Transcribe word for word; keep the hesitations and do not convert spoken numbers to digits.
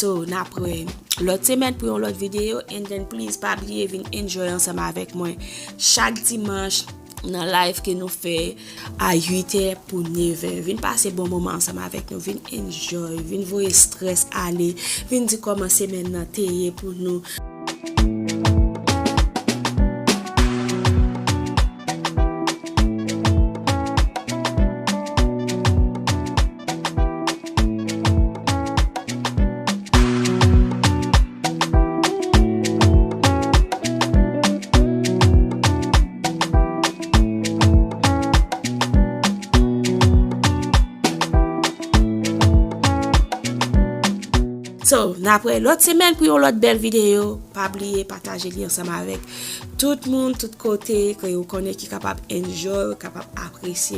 So, n ap wè lòt semèn pou yon lòt videyo. And then, please, pa bliye vin enjoy ansanm avèk mwen chak dimanch nan live ke nou fè a uit è pou nèf è. Vin pase bon moman ansanm avèk nou. Vin enjoy. Vin voye strès ale. Vin di kòman semèn nan te ye pou nou. So, n ap wè lòt semèn pou yon lòt bèl videyo. Pa bliye pataje li ansanm avèk tout moun, tout kote ke ou konnen ki kapab enjoy, kapab apresye.